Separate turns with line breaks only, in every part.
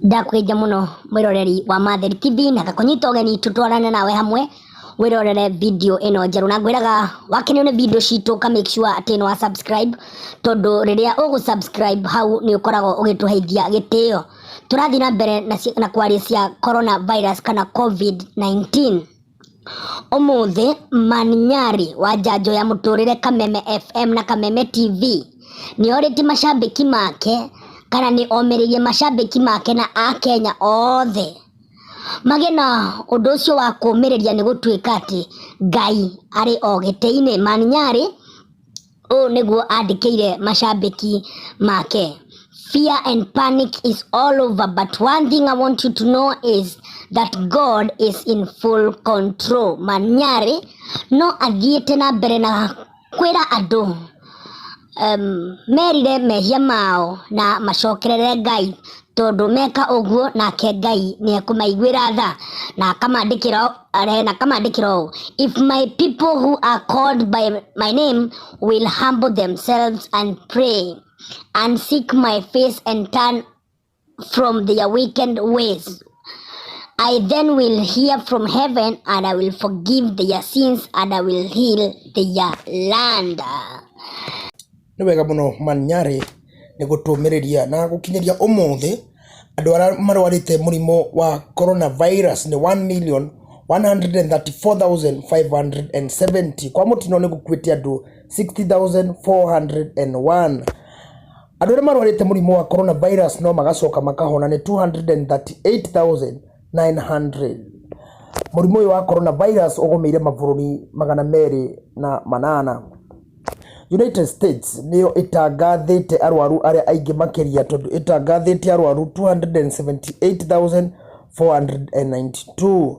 Ndakwĩnja mũno mwĩroreri wa Matheri TV na ngakũnyita ũgeni tũtwarane nawe hamwe wĩrorere video ĩno njerũ, na ngwĩraga wakenio nĩ video citũ ka make sure atĩ nĩ wa subscribe, tondũ rĩrĩa ũgũ subscribe hau nĩ ũkoragwo ũgĩtũheithia gĩtĩo. Tũrathiĩ na mbere na kwaria cia coronavirus kana COVID-19. Ũmũthĩ Maninyari wa njanjo ya mũtũrĩre Kameme FM na Kameme TV nĩ orĩtie macambĩki make kana nĩ omĩrĩirie macambĩki make na akenya othe magĩe na ũndũ ũcio wa kũmĩrĩria nĩ gũtuĩka atĩ Ngai arĩ o gĩtĩ-inĩ. Maninyari Ũũ nĩguo andĩkĩire macambĩki make: Fear and panic is all over, but one thing I want you to know is that God is in full control. Manyarĩ no athiĩte na mbere na kwĩra andũ merire mehia mao na macokerere Ngai, tondũ meka ũguo nake Ngai nĩ ekũmaiguĩra tha, na akamandĩkĩra na akamandĩkĩra ũũ: "If my people who are called by my name will humble themselves and pray and seek my face and turn from their wicked ways, I then will hear from heaven and I will forgive their sins and I will heal their land."
Nĩ wega mũno Manyarĩ nĩ gũtũmĩrĩria na gũkinyĩria ũmũthĩ andũ arĩa marwarĩte mũrimũ wa coronavirus nĩ 1,134,570. Kwa mũtino nĩ gũkuĩte andũ 60,401. Andũ arĩa marwarĩte mũrimũ wa coronavirus no magacoka makahona nĩ 238,900. Mũrimũ ũyũ wa coronavirus ũgũmĩire mabũrũri 208. United States nĩyo ĩtangathĩte arwaru arĩa aingĩ makĩria, tondũ ĩtangathĩte arwaru 278,492.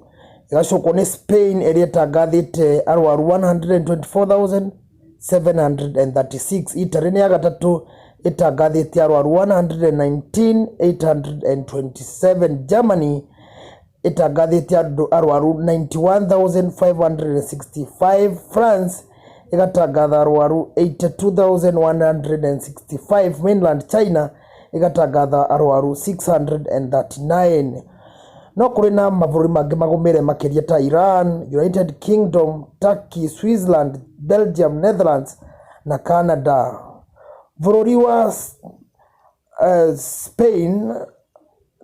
Ĩgacokwo nĩ Spain ĩrĩa ĩtangathĩte arwaru 124,736. Italy nĩ ya gatatũ, ĩtangathĩte arwaru 119,827. Germany ĩtangathĩte andũ arwaru 91,565. France ĩgatangatha arwaru 82,165. Mainland China ĩgatangatha arwaru 639. No kũrĩ na mabũrũri mangĩ magũmĩre makĩria ta Iran, United Kingdom, Turkey, Switzerland, Belgium, Netherlands na Canada. Bũrũri wa Spain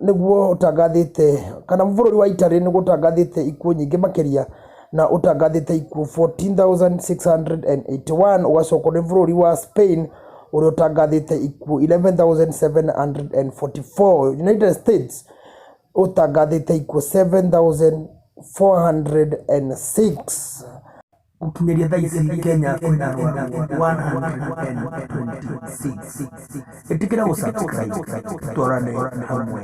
nĩguo ũtangathĩte, kana bũrũri wa Italy nĩguo ũtangathĩte ikuũ nyingĩ makĩria, na ũtangathĩte ikuũ 14,681. Ũgacokwo nĩ bũrũri wa Spain ũrĩa ũtangathĩte ikuũ 11,744. United States ũtangathĩte ikuũ 7,406. Gũkinyĩria thaa ici Kenya kwĩna arwaru 126. Ĩtĩkĩra gũ subscribe twarane hamwe.